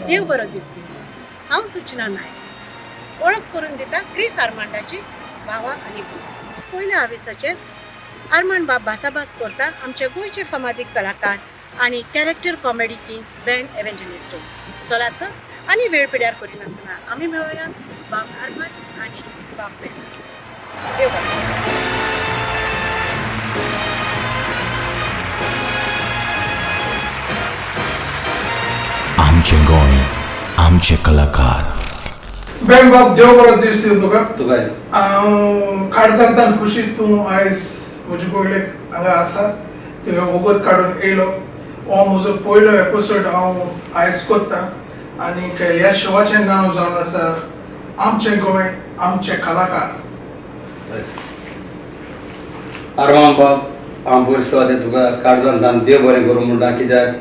देव बरो दीस दिवं. हांव सुचना नायक वळख करून दिता क्रिस आर्मांडाची भावा आनी भयण. पयल्या हावेसाचेर आर्मांड बाब भासाभास करता आमचे गोंयचे फामादीक कलाकार आनी कॅरेक्टर कॉमेडी किंग बेन एव्हेंजलिस्टो. चलात तर आनी वेळ पिड्यार करिनासतना आमी मेळोया बाब आर्मांड आनी बाब बेन. देव बरें करूं. आमचें गोंय, आमचे कलाकार. बेन बाब, देव बरो दीस दिवं तुका. तुका. हांव काळजांतल्यान खुशी तूं आयज म्हजे पयले हांगा आसा, तुवें वगत काडून येयलो. हो म्हजो पयलो एपिसोड हांव आयज कोत्ता आनी ह्या शोवाचें नांव जावन आसा आमचें गोंय आमचे कलाकार. आरमां बाब, हांव पयलीं सुवातेर तुका काळजांतल्यान देव बरें करूं म्हणटा, कित्याक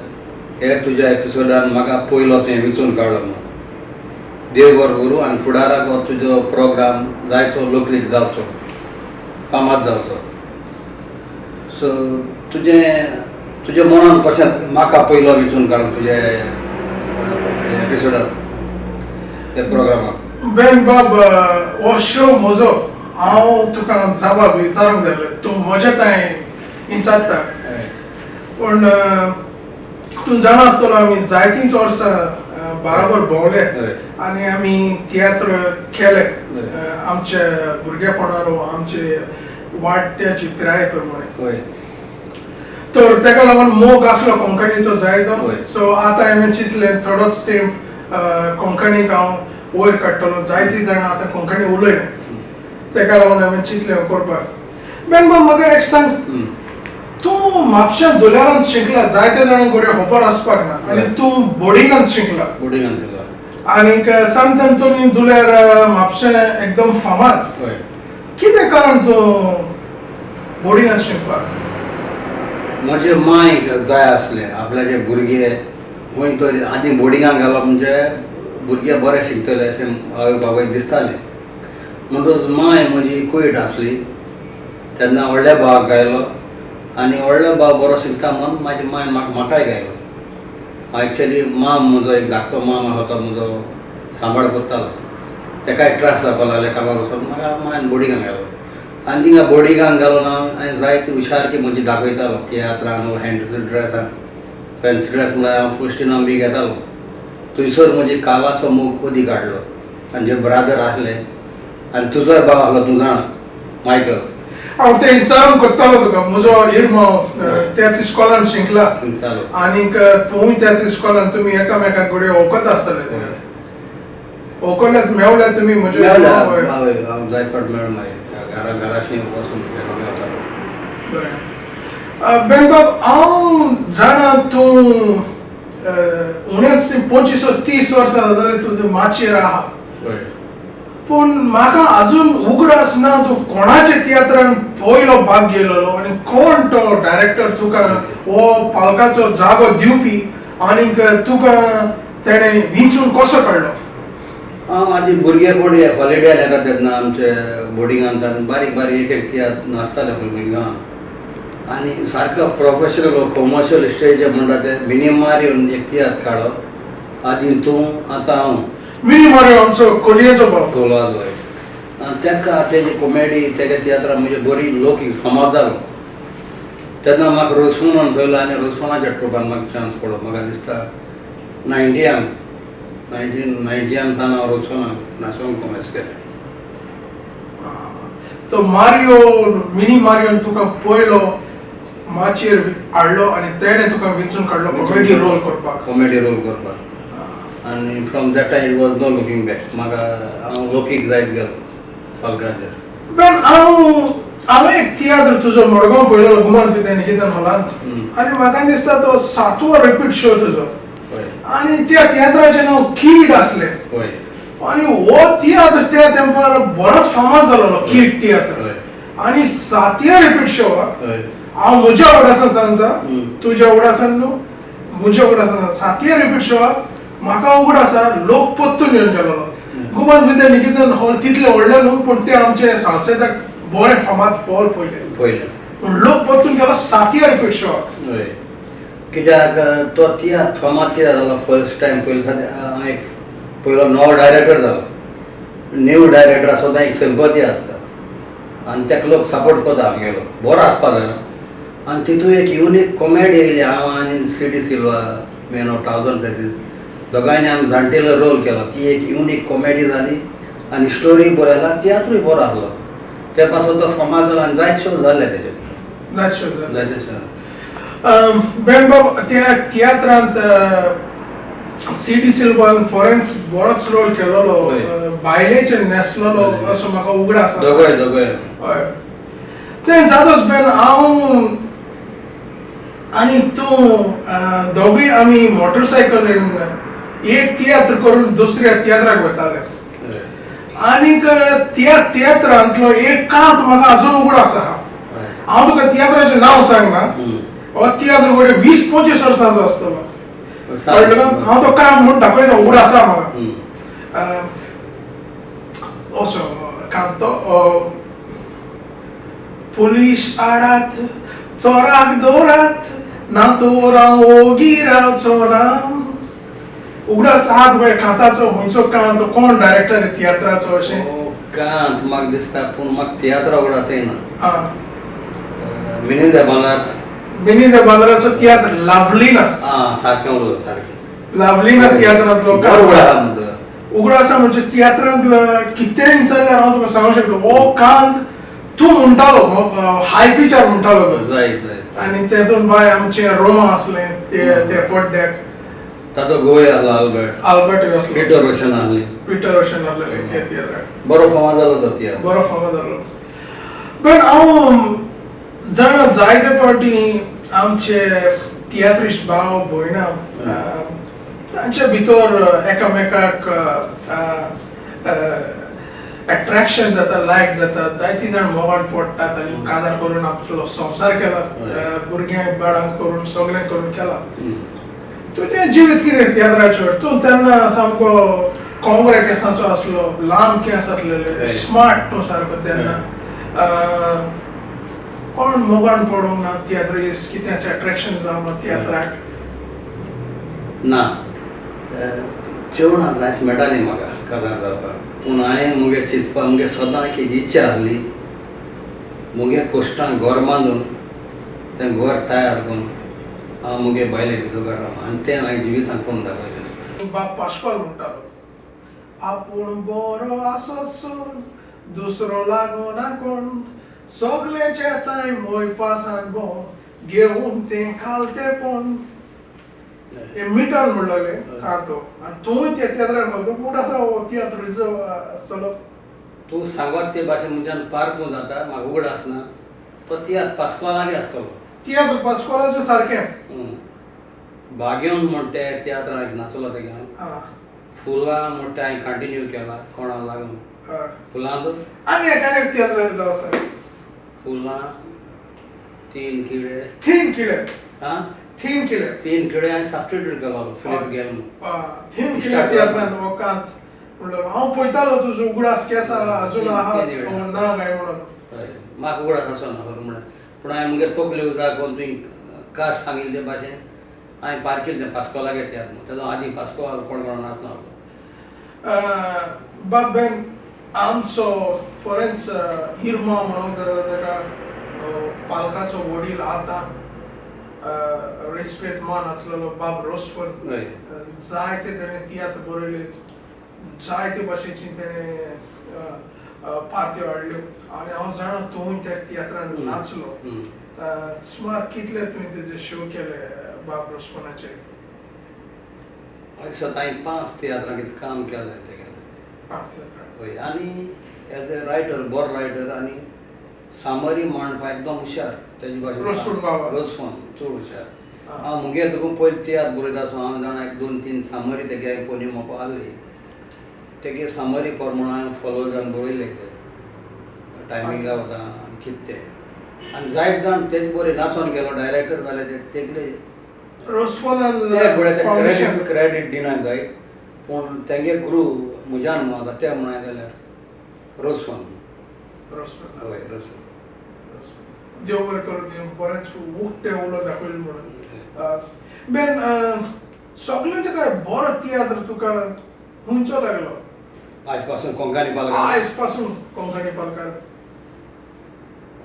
हे तुज्या एपिसोडान म्हाका पयलो तुवें विचून काडलो म्हणून. देव बरो करूं आनी फुडाराक हो तुजो प्रोग्राम जायतो लोकलीक जावचो, फामाद जावचो. सो तुजें तुज्या मनान कशें म्हाका पयलो विचून काडून तुज्या एपिसोडान, त्या प्रोग्रामाक? बेन बाब, हो शो म्हजो. हांव तुका जबाब विचारूंक जाय आसलें, तूं म्हज्या थंय विचारता, पूण तूं जाणा आसतलो आमी जायतींच वर्सां बाराबर भोंवले आनी आमी तियात्र केले आमच्या भुरगेपणार, आमचे वाडट्याची पिराये प्रमाणे. तर तेका लागून मोग आसलो कोंकणीचो जायतो. सो आतां हांवें चिंतलें, थोडोच तेंप कोंकणीक हांव वयर काडटलो. जायतीं जाणां आतां कोंकणी उलयना, तेका लागून हांवें चिंतलें करपाक. बेन बाब, म्हाका एक सांग, तूं म्हापश्या धुल्यारान शिकला, जायते जाणांक घडये खबर आसपाक ना, आनी तूं बोर्डिंगान शिकला. बोर्डिंगान शिकला. आनीक सांत अंतोनी धुल्यार म्हापशें एकदम फामाद. कितें कारण तूं बोर्डिंगान शिकपाक? म्हजे मांयक जाय आसलें आपल्याचे भुरगे खंय तरी आदी बोर्डिंगान घालप म्हणजे भुरगे बरे शिकतले अशें आवय बापायक दिसतालें. म्हणटकच मांय म्हजी कोयट आसली तेन्ना व्हडल्या भावाक घायलो आनी व्हडलो भाव बरो शिकता म्हणून म्हाजी मांय म्हाकाय घायलो. एक्चुअली माम म्हजो एक धाकटो माम आसा, तो म्हजो सांबाळ करतालो. तेकाय त्रास जावपाक लागले कामार वचून. म्हाका मांयन बोर्डिंगान घालो आनी थिंगा बोर्डिंगान घालून हांव हांवें जायती हुशारकी म्हजी दाखयतालो तियात्रान, फॅन्सी ड्रेसान. फॅन्सी ड्रेस म्हळ्यार हांव फर्स्ट इनाम बी घेतालो. थंयसर म्हजी कालाचो मोग अदीक हाडलो आनी जे ब्रादर आसले आनी तुजोय भाव आसलो, तूं जाणा, मायकल. हांव तें विचारूंक कोत्तालो तुका. म्हजो इरमांव त्याच इस्कॉलान शिकला. शिकतालो. आनीक तूंय त्याच इस्कॉलान, तुमी एकामेकाक घडये वळखत आसतले. वळखल्यात, मेवल्यात तुमी म्हजे? मेळ्ळ्या. हय. हय, हांव जायत फावट मेळ्ळो. मागीर त्या घरा घराशी वचून तेका मेळटालो. बरें बेनबाब, हांव जाणा तूं उणेच 25 वा 30 वर्सां जातले तूं माचयेर आहा, पूण म्हाका अजून उगडास ना तूं कोणाच्या तियात्रान पयलो भाग घेयलेलो आनी कोण तो डायरेक्टर तुका हो पालकाचो जागो दिवपी आनीक तुका तेणें विंचून कसो काडलो? हांव आदी भुरगे कोण हॉलिडेन येता तेन्ना आमचे बोर्डिंगान बारीक बारीक एक एक तियात्र नाचताले भुरग्यांक आनी सारको प्रोफेशनल कॉमर्शियल स्टेज म्हणटा ते मिनी मारियोन एक तियात्र काडलो. आदी तूं आतां हांव. मिनी मारियो आमचो कोलयेचो भाव. कोलवाचो. आनी तेका तेजी कॉमेडी, तेगे तियात्रां म्हणजे बरी लोक फामाद जालो. तेन्ना म्हाका रोसफोनान पळयलो आनी रोसफोनाच्या ट्रुपान म्हाका चान्स पडलो. म्हाका दिसता नायन्टीयान, 1990यान तान हांव रोसफोनाक नाचोंक कॉमेस केलें. तो मारियो, मिनी मारियोन तुका पयलो माचयेर हाडलो आनी तेणें तुका विंचून काडलो कॉमेडी रोल करपाक. कॉमेडी रोल करपाक आनी from that time it was no looking back. म्हाका हांव लोकीक जायत गेलो पालकाचेर. बेन, हांवें एक तियात्र तुजो मडगांव पळयलो, गुमान पिते निकेतन हॉलांत, आनी म्हाका दिसता तो सातवो रिपीट शो तुजो. आनी त्या तियात्राचें नांव कीड आसलें. आनी हो तियात्र त्या तेंपार बरोच फामाद जालोलो, कीड तियात्र. आनी सातव्या रिपीट शोवाक, हांव म्हज्या उगडासान सांगता, तुज्या उगडासान न्हू, म्हज्या उगडासान, सातव्या रिपीट शोवाक म्हाका उगड आसा लोक परतून येवन गेलोलो. गुमान विद्या निकेतन हॉल तितलें व्हडलें न्हू, पूण ते आमचे सालसेताक बरें फामाद हॉल पयलें. पयलें. पूण लोक परतून गेलो सातव्या रिपीट शोवाक. हय. कित्याक तो तियात्र फामाद कित्याक जालो फर्स्ट टायम पयलो हांव एक पयलो नवो डायरेक्टर जालो. न्यू डायरेक्टर सदां एक सिंपती आसता आनी ताका लोक सपोर्ट करता आमगेलो बरो आसपा जाय. आनी तितून एक युनीक कॉमेडी येयली. हांव आनी C D Silva man of thousand faces दोगांयनी आमी जाणटेलो रोल केलो. ती एक युनीक कॉमेडी जाली आनी स्टोरी बरी आसली आनी तियात्रूय बरो आसलो. ते पासून तो फामाद जालो आनी जायते शो जाले तेजे. जायते शो. बेन बाब, त्या तियात्रांत सी डी सिल्वान फॉरेन्स बरोच रोल केलेलो, बायलेचे न्हेसलेलो असो म्हाका उगडास आसा. दोगोय दोगोय. हय, तें जादोस बेन, हांव आनी तूं दोगूय आमी मोटरसायकलीन एक तियात्र करून दुसऱ्या तियात्राक वताले. आनीक त्या तियात्रांतलो एक कांत म्हाका अजून उगडास आसा. हांव तुका तियात्राचें नांव सांगना. हो तियात्र वयर 20-25 वर्सांचो आसतलो, कळ्ळें? हांव तो काम म्हूण दाखयना, उगडास आसा म्हाका. असो काम तो, पुलीस आडात चोराक दवरात ना तर हांव ओगी रावचो ना. उगडास आहा तुका कांताचो? खंयचो कांत, कोण डायरेक्टर तियात्राचो अशें? कांत म्हाका दिसता, पूण म्हाका तियात्रा उगडास येना. मिनी दे बांदार. मिनी दे बांदाराचो तियात्र लावलीना. आं, सारकें उलयता, सारकें. लावलीना तियात्रांतलो कांत उगडास. म्हणजे तियात्रांतलो कितेंय विचारल्यार हांव तुका सांगूंक शकता. हो कांत तूं म्हणटालो, हाय पिचार म्हणटालो तूं. जायत जायत. आनी तेतून बाय आमचें रोमा आसलें ते पड्ड्याक. ताचो गोय आसलो आल्बर्ट. आल्बर्ट आसलो. पिटर रोशन आसली. पिटर रोशन आसलेले त्या तियात्राक. बरो फामाद जालो तो तियात्र. बरो फामाद जालो. पण हांव जाणा, जायते फावटी आमचे तियात्रिस्ट भाव भयणां तांचे भितर एकामेकाक एट्रॅक्शन जाता, लायक जाता, जायतीं जाण मोगान पडटात आनी काजार करून आपलो संवसार केला, भुरग्यांक बाळांक करून सगळें करून केला. तुजें जिवीत कितें तियात्राचेर? तूं तेन्ना सामको कोंबऱ्या केंसाचो आसलो, लांब केंस आसलेले, स्मार्ट तूं सारको तेन्ना. कोण मोगान पडूंक ना तियात्रिस्ट? कितें एट्रॅक्शन जावंक ना तियात्राक? ना, चेडवां जायत मेळटालीं म्हाका काजार जावपाक, पूण हांवें मुगे चिंतपा मुगे सदां एक इच्छा आसली, मुगे कोश्टान घर बांदून तें घर तयार करून हांव मुगे बायलेक भितर काडप, आनी तें हांवें जिवितांत करून दाखयलें. बाब पाश्कोल म्हणटालो, आपूण बरो आसत सर दुसरो लागना कोण, सगळेचे तांय मोयपासान बो घेवन तें खालतेपण. हे मिटन म्हणलेलें कांतो आनी तूंय त्या तियात्रान घालतो. पूण आसा हो तियात्र रिजर्व आसतलो. तूं सांगत ते भाशेन म्हज्यान पार्कूं जाता, म्हाका उगडास ना. तो तियात्र पास्कोलागे आसतलो. तियात्र पास्कोलाचें सारकें. बागेवन म्हण ते तियात्रां एक नाचलो तेगे हांव. फुलां म्हण तें हांवें कंटिन्यू केला कोणा लागून फुलां. आनी एक आनी एक तियात्र आसा. फुलां, तीन किडे. तीन किडे. आं, तीन किडे. तीन किडे हांवें सबस्टिट्यूट केलो फिलीप गेल. तीन किडे तियात्रान हो कांत म्हणलो. हांव पळयतालो तुजो उगडास केसा अजून आहा ना काय म्हणून. म्हाका उगडास आसो ना खरें म्हळ्यार, पूण हांवें मुगे तकली उजा करून तुवें कास सांगिल्ले ते भाशेन हांवें पारकिल्लें तें पास्कोलागे तियात्र. तेजो आदीं पास्कोल कोण कोण नाचना. बाब बेन, आमचो फोरेन्स इर्मा म्हणूंक जाता ताका, पालकाचो वडील आतां रेस्पेद मान आसलेलो बाब रोसफन, जायते तेणें तियात्र बरयले, जायते भाशेची तेणें पार्त्यो हाडल्यो आनी हांव जाणा तूंय त्या तियात्रान नाचलो. सुमार कितले तुवें तेजे शो केले बाब रोसफनाचे? अशें हांवें 5 तियात्रां कितें काम केलें तेगेलें. 5 तियात्रां. हय, आनी एज ए रायटर, बरो रायटर आनी सामरी मांडपाक एकदम हुशार तेजे भाशेन. रोसफोन बाबा. रोसफोन चड हुशार. हांव मुगे तुका पयलीं तियात्र बरयता आसूं हांव जाणा, एक 2-3 सामरी तेगे हांवें पयलीं म्हाका आहली, तेगे सामरी प्रमाण हांवें फॉलो जावन बरयले ते टायमिंगा वता आनी कितें तें. आनी जायत जाण तेजे बरें नाचोन गेलो डायरेक्टर जाले ते तेगले रोसफोनान ते बरें ते क्रेडीट दिना जायत, पूण तेंगे गुरू म्हज्यान म्हणूं आतां ते म्हणा जाल्यार रोसफोन. रोसफोन. हय, रोसफोन. देव बरें करूं, तुवें बरेंच उक्तें उलो दाखयलें म्हणून. बेन सगळ्यांचे काय बरो तियात्र तुका खंयचो लागलो? आज पासून कोंकणी पालकार? आयज पासून कोंकणी पालकार.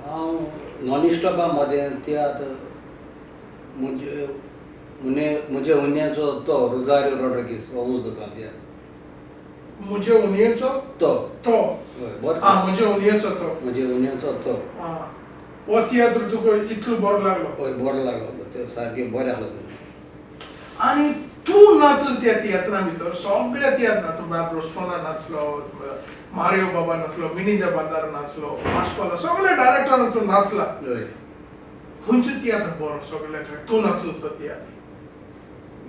हांव नॉन स्टॉपा मदें तियात्र म्हजे म्हजे उन्याचो तो रुजारियो रॉड्रिगीस हो ऊंच जाता तियात्र. म्हजे उनयेचो तो तो. हय, बरो. आं, म्हजे उनयेचो तो. म्हजे उन्याचो तो. आं, हो तियात्र तुका इतलो बरो लागलो? हय, बरो लागलो, ते सारकें बरें आसलो तें. आनी तूं नाचलो त्या तियात्रा भितर, सगळ्या तियात्रां तूं बाब रोस्फोना नाचलो, मारियो बाबा नाचलो, मिनी दे बांदार नाचलो, पास्कोला, सगळ्या डायरेक्टरान तूं नाचला. हय. खंयचो तियात्र बरो सगळ्या तूं नाचलो तो तियात्र?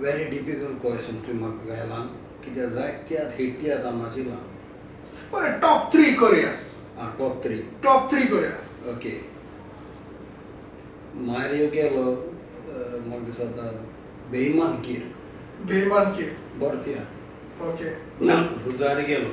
व्हेरी डिफिकल्ट क्वेश्चन तुवें म्हाका घायलां, कित्याक जायते तियात्र हिट तियात्र हांव नाचिलां. बरें, टॉप थ्री करुया. आं, टॉप थ्री. टॉप थ्री करुया. ओके, मारियो गेलो, म्हाका दिसता बेईमान कीर. बेईमान कीर. बरो तियात्र. ओके. रुजारी गेलो,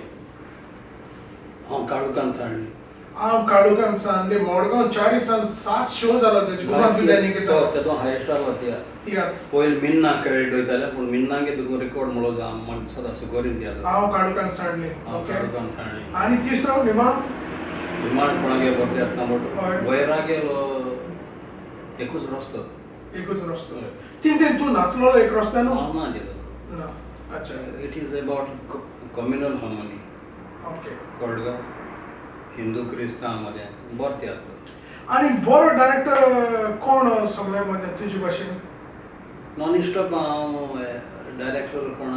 हांव काळुकान सांडली. हांव काळुकान सांडली, मडगांव चाळीसान 7 शो जाला तेजे, गोवान कितें न्ही कितें. तेतून हायेस्ट आसलो तियात्र. तियात्र. पयलीं मिन्ना क्रेडीट वयतालें, पूण मिन्नाके तुका रिकॉर्ड म्हणलो म्हाका दिसता सुगोरीन तियात्र. हांव काळुकान सांडली. हांव काळुकान सांडली. आनी तिसरो निमाण? निमाण कोणागे बरो तियात्र कांबट वयरा गेलो, एकूच रस्तो. एकूच रस्तो. तीन तीन तूं नाचलोलो एक रस्त्यान? हांव ना दिलो. ना, अच्छा. It is about communal harmony. Okay. कळ्ळें? हिंदू क्रिस्तांव मदें बरो तियात्र. आनी बरो डायरेक्टर कोण सगळ्यां मदें तुजे भाशेन? नॉन स्टॉप हांव डायरेक्टर कोण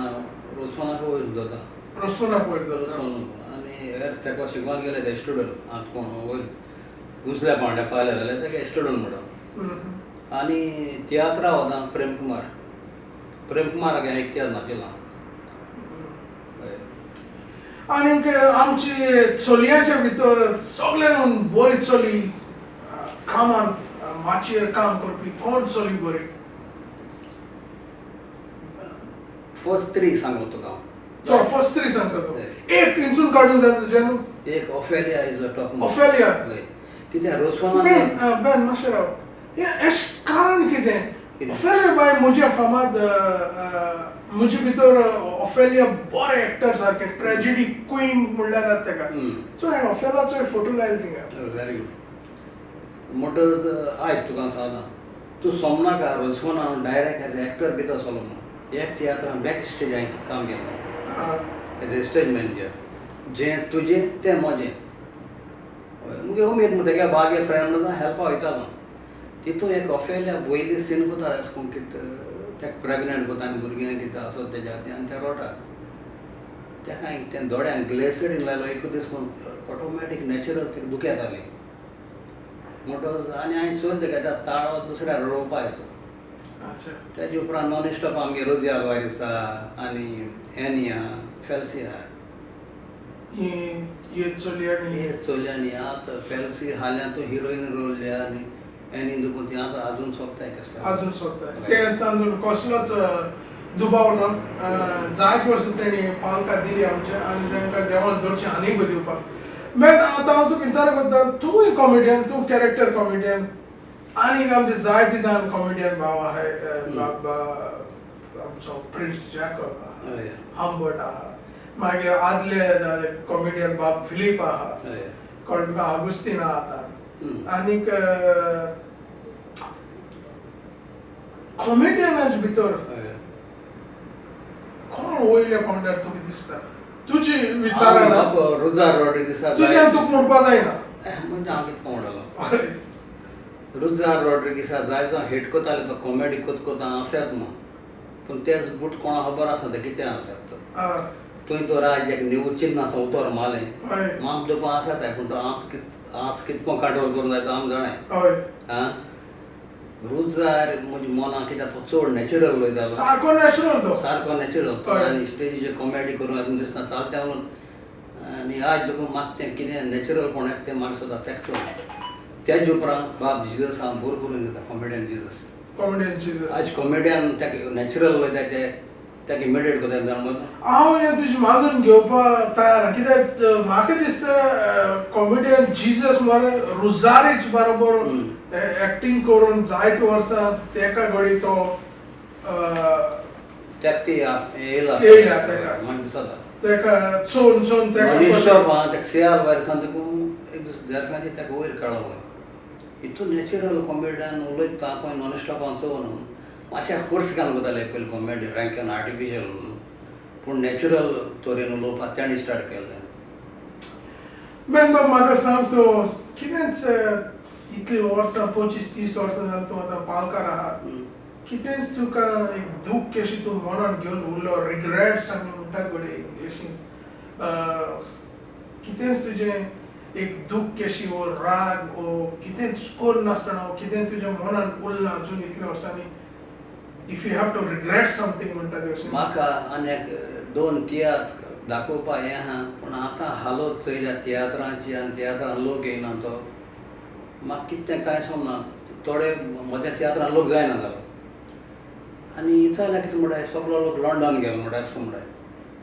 रोसोनाक वयर जाता. रोसोनाक वयर जाता. रोसोनाक. आनी हेर तेका शिकोवन गेले ते स्टुडंट, आतां कोण वयर उंचल्या पांवड्या पावले जाल्यार तेका स्टुडंट म्हणटा. आनी तियात्रा वता प्रेमकुमार, प्रेमकुमाराक हांवें एक तियात्र नाचिला. आनीक आमची चलयांच्या भितर सगळ्यांक बरी चली कामांत माचयेर काम करपी कोण चली बरी? फर्स्ट थ्री सांगलो तुका हांव. फर्स्ट थ्री सांगता तूं. एक इंसून काडून जाता तुज्यान? एक Ophelia is a top. Ophelia. हय, कित्याक रोसोना बेन बेन मातशें राव, हें कारण कितें ओफेलिया बाय म्हज्या फामाद, म्हजे भितर ओफेलिया बरें एक्टर सारकें, ट्रेजिडी क्वीन म्हणल्यार जाता तेका. सो हांवें ओफेलाचो फोटो लायलो थिंगा. Very good. म्हणटच आयक तुका सांगता, तूं सोमनाका रोसोना हांव डायरेक्ट एज एक्टर भितर सरलो म्हणून एक तियात्रान बॅक स्टेज हांवें काम केलें एज ए स्टेज मॅनेजर. जें तुजें तें म्हजें, मुगे उमेद म्हण तेगे बागे फ्रेंड म्हणटा हेल्पा वयतालो. तितून एक ओफेलिया पयली सीन कोता अशें करून कितें तेका प्रेगनंट कोता आनी भुरग्यांक कितें आसत तेज्या खातीर आनी तें रोटा तेका हांवें तें दोळ्यांक ग्लेसरीन लायलो, एकूच दीस ऑटोमॅटीक नॅचरल तेका दुखी जाली म्हणटकच. आनी हांवें चोयलें तेका त्या ताळो दुसऱ्या रडोवपा असो. तेजे उपरांत नॉन स्टॉप आमगे रोजी आल्वारीस आहा आनी एनी आहा, फेल्सी आहा. हे चलयांनी हे चलयांनी आतां फेल्सी हाल्यां तूं हिरोईन रोल दिया आनी एनी दुखून ती आतां आजून सोंपताय कसलें आजून सोदताय ते तातूंत कसलोच दुबाव ना. जायते वर्सां तेणी पालकां दिली आमच्या आनी तांकां देवान धरचें आनीक दिवपाक. बेन आतां हांव तुका विचार करता, तूंय कॉमेडियन, तूं कॅरेक्टर कॉमेडियन, आनीक आमचे जायते जाण कॉमेडियन भाव आहाय, आमचो प्रिन्स जॅकब आहा, हम्बर्ट आहा, मागीर आदले कॉमेडियन बाब फिलीप आहा, कळ्ळें तुका, आगुस्तीन आहा आतां. आनीक कॉमेडियनाच्या भितर कोण वयल्या पांवड्यार तुका दिसता? तुजी विचार रुजार रॉड्रिगीस तुज्यान तुका म्हणपा जायना. म्हणजे हांव कितें म्हणटलो, रुजार रॉड्रिगीसा जाय जावं हिट कोताले तो कॉमेडी कोत कोता आसात म्हूण, पूण तेच बूट कोणा खबर आसना ते कितें आसात तो. तुवें तो राज एक न्यू चिन्न आसा उतर मारलें माप देखून आसा तें, पूण तो आस कितको कंट्रोल करूंक जाय तो आम जाणाय. आं, रुजार म्हज्या मनाक कित्याक तो चड नॅचरल वयतालो, सारको नॅचरल तो, सारको नॅचरल तो. आनी स्टेजीचेर कॉमेडी करूंक दिसना चलता म्हणून. आनी आज देखून म्हाका तें कितें नॅचरलपण येता तें म्हाका सुद्दां तेका चड. तेजे उपरांत बाब जिजस हांव बरो करून दिता, कॉमेडियन जिजस. कॉमेडियन जिजस आज कॉमेडियन ताका नॅचरल वयता ते ताका इमिडिएट करता जाण मरे. हांव हें तुजें मानून घेवपाक तयार, कित्याक म्हाका दिसता कॉमेडियन जिजस मरे रुजारीच बरोबर एक्टींग करून जायते वर्सां तेका घडी तो तेका ती येयला येयला तेका. म्हाका दिसता तेका चोवन चोवन तेका नॉन कशें- स्टॉप आहा तेका सियाल भायर सान देखून एक दीस देरफ्यांनी तेका वयर काडलो इतू नॅचरल कॉमेडियन उलयता खंय नॉन स्टॉपान चोवन मातशें फोर्स घालून वताले पयलीं कॉमेडी रँकेन आर्टिफिशियल पूण नॅचरल तरेन उलोवपाक तेणें स्टार्ट केलें. बेन बाब म्हाका सांग तूं कितेंच इतलीं वर्सां 25-30 वर्सां जालीं तूं आतां पालकार आहा, कितेंच तुका एक दूख अशी तूं मनान घेवन उरलो, रिग्रेट्स आमी म्हणटात घडये इंग्लिशीन, कितेंच तुजें एक दूख अशी वो राग वो कितेंच कर नासतना वो कितें तुज्या मनान उरलां अजून इतल्या वर्सांनी, if you have to regret something म्हणटा तशें? म्हाका आनी एक 2 तियात्र दाखोवपा हें आहा, पूण आतां हालोत चोयल्या तियात्रांची आनी तियात्रान लोक येयना तो म्हाका कितें कांय समजना. थोडे मदें तियात्रान लोक जायना जालो आनी विचारल्यार कितें म्हणटाय सगलो लोक लंडन गेलो म्हणटा अशें म्हणटाय.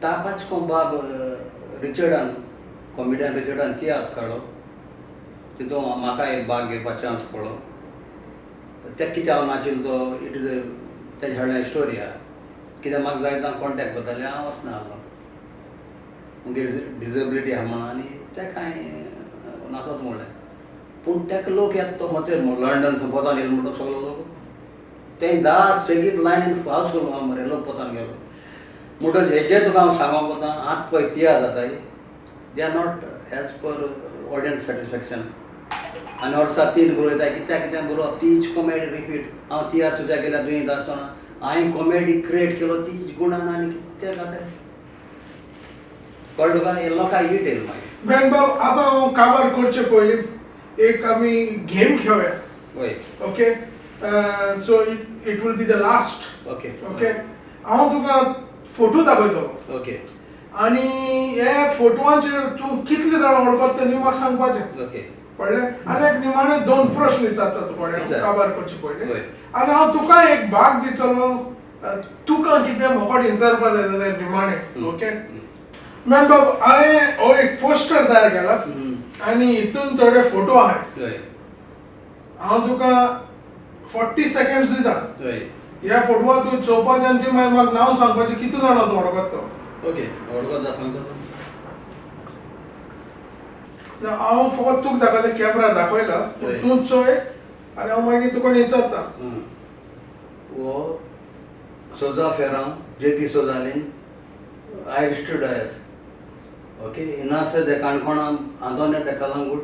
तापाच कोण बाब रिचर्डान कॉमेडियन रिचर्डान तियात्र काडलो, तितून म्हाका एक भाग घेवपाक चान्स पडलो. तेका कितें हांव नाचिल्लो तो it is a तेजे हाडल्या स्टोरी आहा, कित्याक म्हाका जाय जावन कॉन्टेक्ट करताले हांव वचना आहलो मुगे डिजेबिलिटी आहा म्हणून आनी तेका हांवें नाचत म्हणलें. पूण तेका लोक येता तो खंयचेर लंडन सावन पोतान येयलो म्हणटा सगलो लोक ते दार सेगीत लायनीन हावस फूल मरे लोक पोतान गेलो. म्हणटच हेजें तुका हांव सांगूंक वता, आतां पळय तियात्र जाताय they are not as per audience satisfaction. आनी वर्सा 3 बरयता कित्याक कित्याक बरोवप तीच कॉमेडी रिपीट. हांव तियात्र तुज्या गेल्यार दुयेंत आसतना हांवें कॉमेडी क्रिएट केलो तीच गुणान आनी कित्याक जाता कळ्ळें तुका, हे लोकांक हिट येयलो मागीर. बेन बाब आतां हांव काबार करचे पयलीं एक आमी गेम खेळया. वय. Okay, so it will be the last. Okay. Okay, हांव तुका फोटो दाखयतलो. ओके. आनी हे फोटवांचेर तूं कितले जाणां वळखता तें म्हाका सांगपाचें. ओके. कळ्ळें? आनी एक निमाणे 2 प्रश्न विचारता तुका काबार करचे पयलीं, आनी हांव तुका एक भाग दितलो, तुका कितें म्हाका विचारपा जाय जाल्यार निमाणे. ओके मॅम बाब, हांवें हो एक पोस्टर तयार केला आनी हितून थोडे फोटो आहाय. हांव तुका 40 सेकंड्स दिता, ह्या फोटवा तूं चोवपाचें आनी तुवें मागीर म्हाका नांव सांगपाचें कितले जाणां तूं वळखता तो. ओके, वळखता सांगता. हांव फकत तुका दाखयता, कॅमेरा दाखयला, तूं चोय आनी हांव मागीर तुका विचारता. हो सोजा फेरांव, जे पी सोजालीन, आयरिस्टू डायस. ओके, इनासे दे काणकोणा, आंतोने दे कलंगूट.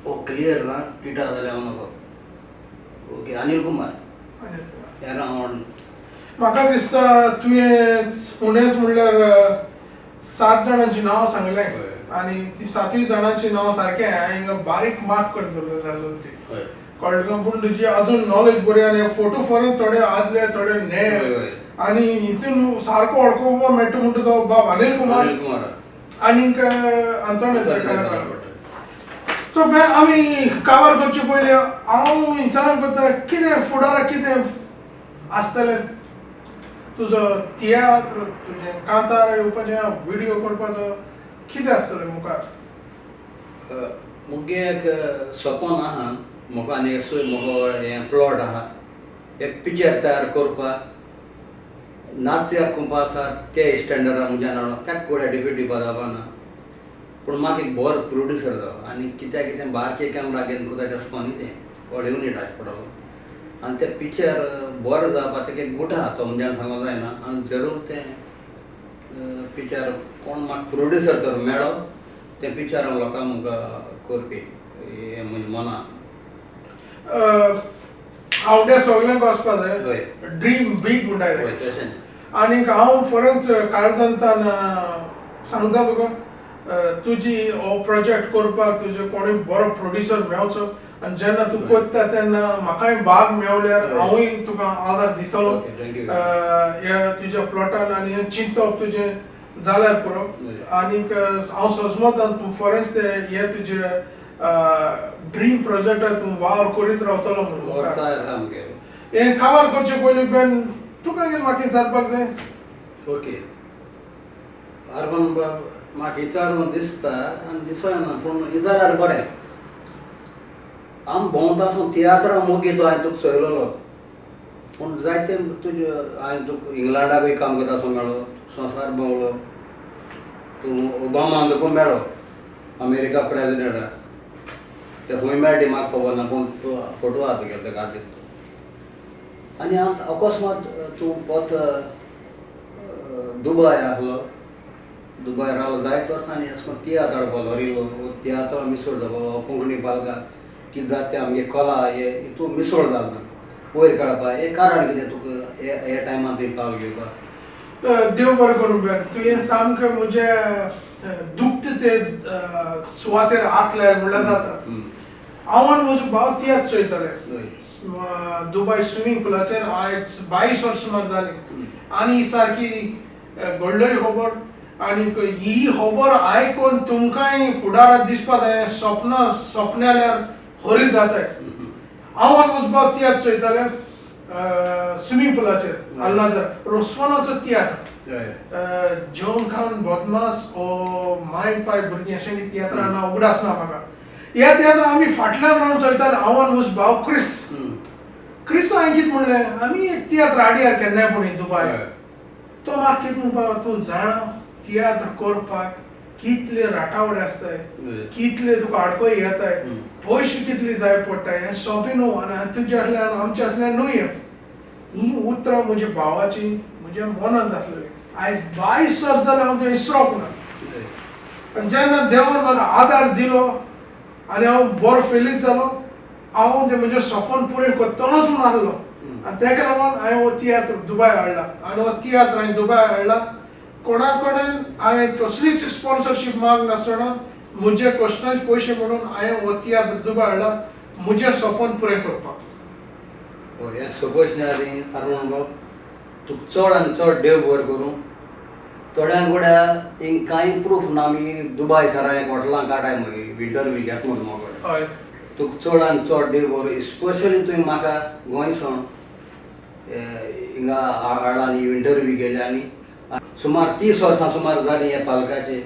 हो क्लियर ना टिटा जाल्यार हांव नको. ओके, अनिल कुमार हें हांव. म्हाका दिसता तुवें उणेंच म्हणल्यार 7 जाणांची नांव सांगलें आनी ती 7 जाणांची नांव सारकें हांवें बारीक मार्क करतलो जालो ती कळ्ळें. पूण तुजी अजून नॉलेज बरी आनी फोटो फरक थोडे आदले थोडे ने आनी हितून सारको वळखोवपाक मेळटा म्हणटा तो बाब अनिल कुमार आनीक आंतोन. सो आमी काबार करचे पयलीं हांव विचारूंक करता, कितें फुडाराक कितें आसतलें तुजो तियात्र, तुजें कांतार येवपाचें, व्हिडियो करपाचो, कितें आसतलें मुखार? मुगे एक सपन आहा, म्हाका आनी एक म्हजो हें प्लॉट आहा, एक पिक्चर तयार करपाक नाचया कुंपा आसा ते स्टँडर्डा म्हज्यान हाडून ताका कोड्या डिफीट दिवपा जावपाना, पूण म्हाका एक बरो प्रोड्युसर जावो आनी कित्याक कितें बारके कॅमरा घेवन कोताचें आसपा न्ही तें व्हड युनीट आसचें पडटलो आनी तें पिक्चर बरें जावपा तेका एक गुट आहा तो म्हज्यान सांगूंक जायना. आनी जरूर तें पिक्चर कोण म्हाका प्रोड्युसर तर मेळो तें पिक्चर हांव लोकांक मुखार करपी हें म्हजें मना. आवड्या सगल्यांक वचपा जाय, ड्रीम बीग म्हणटा तशें. आनीक हांव फरंच काळजांतान सांगता तुका, तुजी हो प्रोजेक्ट करपाक तुजे कोणूय बरो प्रोड्युसर मेळचो आनी जेन्ना तूं करता तेन्ना म्हाकाय भाग मेवल्यार हांवूय तुका आदार दितलो ह्या तुज्या प्लॉटान आनी हें चिंतप तुजें जाल्यार पुरो. आनीक हांव सजमतान तूं फॉरेन्स ते हे तुजे ड्रीम प्रोजेक्टार तूं वावर करीत रावतलो म्हणून. हें काबार करचे पयलीं बेन तुका कितें म्हाका विचारपाक जाय? ओके आर्बन बाब, म्हाका विचारून दिसता आनी दिसना पूण विचारल्यार बरें. आम भोंवता आसून तियात्रां मोगी तो हांवें तुका चोयलोलो पूण जायते तुजे हांवें तुका इंग्लंडाकूय काम करता असो मेळ्ळो, संवसार भोंवलो, तूं ओबामा देखून मेळ्ळो, अमेरिका प्रेजिडेंटाक. ते खंय मेळटा म्हाका खबर ना, पूण तूं फोटो आहा तुगेलो तेका हातीन. आनी आतां अकस्मात तूं परत दुबाय आहलो, दुबाय रावलो जायते वर्सां आनी अशें करून तियात्र हाडपा लॉरिलो, तियात्रां मिसळ जावपा, कोंकणी पालकां कितें जाता तें आमगे कला हे हितून मिसळ जाल ना वयर काडपा, हें कारण कितें तुका हे टायमार तुवें पावल घेवपाक? देव बरें करूं बेन, तुवें सामकें म्हजें दुखता ते सुवातेर हात लायले म्हणल्यार जाता. हांव आनी म्हजो भाव तियात्र चोयताले दुबाय स्विमींग पुलाचेर, आयज 22 वर्सां सुमार जालीं. आनी ही सारकी घडलेली खबर, आनी ही खबर आयकून तुमकांय फुडाराक दिसपा जाय सपन सपनाल्यार खरी जाताय. हांव आनी म्हजो भाव तियात्र चोयताले स्विमींग पुलाचेर, अल्नाजर रोसवानाचो तियात्र, जेवण खावन बदमास ओ माय पाय भुरगीं अशें कितें तियात्रां नांव उगडास ना म्हाका. ह्या तियात्रां आमी फाटल्यान रावन चोयताले, हांव आनी म्हजो भाव क्रिस. क्रिस हांवें कितें म्हणलें, आमी एक तियात्र हाडया केन्नाय पूण दुबाय. तो म्हाका कितें म्हणपाक, तूं जाणा तियात्र करपाक कितले राटावडे आसताय, कितले तुका आडकोय येताय, पयशे कितले जाय पडटाय, हें सोंपें न्हू आनी तुजें आसल्यार आमचें आसल्यार न्हू हें. हीं उतरां म्हज्या भावाचीं म्हज्या मनांत आसलेलीं. आयज 22 वर्सां जालें हांव तें विसरोंक ना. आनी जेन्ना देवान म्हाका आदार दिलो आनी हांव बरो फेलीस जालो, हांव तें म्हजें सपन पुरें करतलोच म्हूण आहलो. आनी तेका लागून हांवें हो तियात्र दुबाय हाडला. आनी हो तियात्र हांवें दुबाय हाडला, कोणा कडेन हांवें कसलीच स्पॉन्सरशीप माग नासतना म्हजे कश्टाचे पयशे म्हणून हांवें हो तियात्र दुबाय हाडला म्हजें सपन पुरें करपाक. हें सपोज आनी अरुण बाब, तुका चड आनी चड देव बरें करूं. थोड्यांक गोड्या हिंग कांय प्रूफ ना, आमी दुबाय सरा एक हॉटेलां काडाय मागीर इंटरव्यू घेत म्हूण म्हाका. हय. तुका चड आनी चड देव बरें, स्पेशली तुवें म्हाका गोंय सावन हिंगा हाडला आनी इंटरव्यू केली. आनी सुमार 30 वर्सां सुमार जालीं ह्या पालकाचे,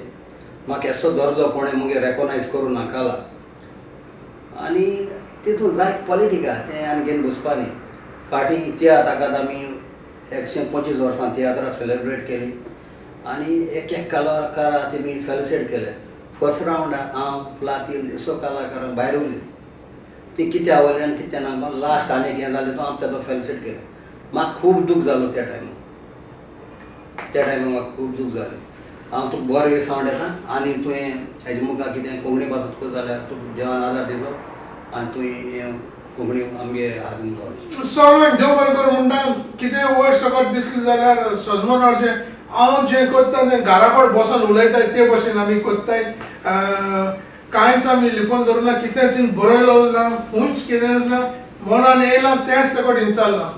म्हाका येसो दर्जो कोणें मुगे रेकोगनायज करूं नाकाला. आनी तितून जायत पॉलिटिका तें आनी घेवन बसपा न्ही. फाटीं तियात्र अकादमी 125 वर्सां तियात्रां सेलेब्रेट केली आनी एक एक कलाकारा तेमी फेलिसेट केले. फर्स्ट रावंड हांव प्लातीन असो कलाकारां भायर उरली, ती कित्या वयल्यान आनी कित्या ना, लास्ट आनी एक हें जालें तो हांव तेजो फेलिसेट केलें. म्हाका खूब दूख जालो त्या टायमार, त्या टायमार म्हाका खूब दूख जालें. हांव तुका बरें सावंड येता आनी तुवें हेजे मुखार कितें कोंकणी भास तुका जाल्यार तुका देवान आदार दिलो आनी तुवें कोंकणी आमगे हात मुखार. सगळ्यांक देव बरें करूं म्हणटा. कितें वयर सकट दिसलें जाल्यार सजमनाचें हांव जें करता तें घरा कडेन बसून उलयताय ते भशेन आमी करताय. कांयच आमी लिपोवन दवरना, कितेंच बरयलो ना, उंच कितेंच ना, मनान येयलां तेंच सकट विचारलां.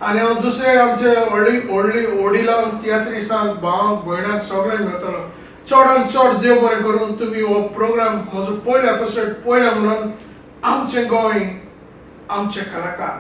आनी हांव दुसरे आमचे व्हडली व्हडली व्हडिलांक तियात्रिसांक भावांक भयणांक सगळ्यांक मेळटलो. चड आनी चड देव बरें करून तुमी हो प्रोग्राम म्हजो पयलो एपिसोड पळयला म्हणून. आमचें गोंय, आमचे कलाकार.